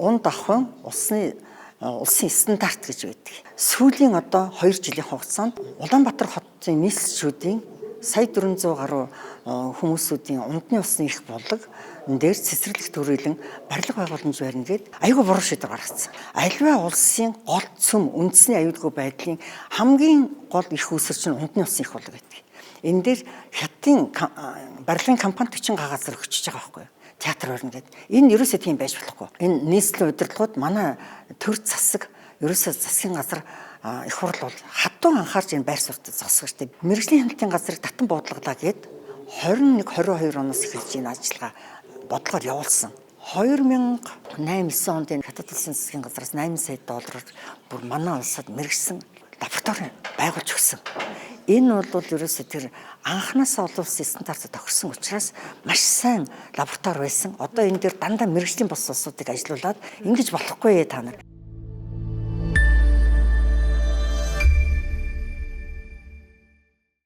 Унд авахын усны улсын стандарт гэж байдаг. Сүүлийн одоо 2 жилийн хугацаанд Улаанбаатар хотын нийслэлчүүдийн сая 400 гаруй хүмүүсүүдийн ундны усны их булаг дээр цэцэрлэг төрөйлөн барилга байгууламж барина гээд айгүй буруу шийдвэр гаргацсан. Альва улсын гол цөм үндэсний аюулгүй байдлын хамгийн гол их үүсвэр чинь ундны усны их булаг гэдэг. Энэ дээр хятадын барилгын компани 40 газар өчөж байгаа байхгүй юу? Театр барина гэдэг. Энэ ерөөсөө тийм байж болохгүй. Энэ нийслэлийн удирдлагууд манай төр засаг ерөөсөө засгийн газар их хурл бол хатуу анхаарч энэ байр суурьтай зогсох хэрэгтэй. Мэргэжлийн хяналтын газрыг татан буудлаглаа гээд 21 22 оноос эхэлж энэ ажиллагаа бодлогоор явуулсан. 2008 9 онд энэ хятад улсын засгийн газраас 8 сая доллараар бүр манай улсад мэргэжсэн лаборатори байгуулж өгсөн. Энэ бол ерөөсөө тэр анханасаа олон улсын стандартад тохирсон учраас маш сайн лаборатори байсан. Одоо энэ дээр дандаа мэргэжлийн бус улсуудыг ажилуулад ингэж болохгүй та нар.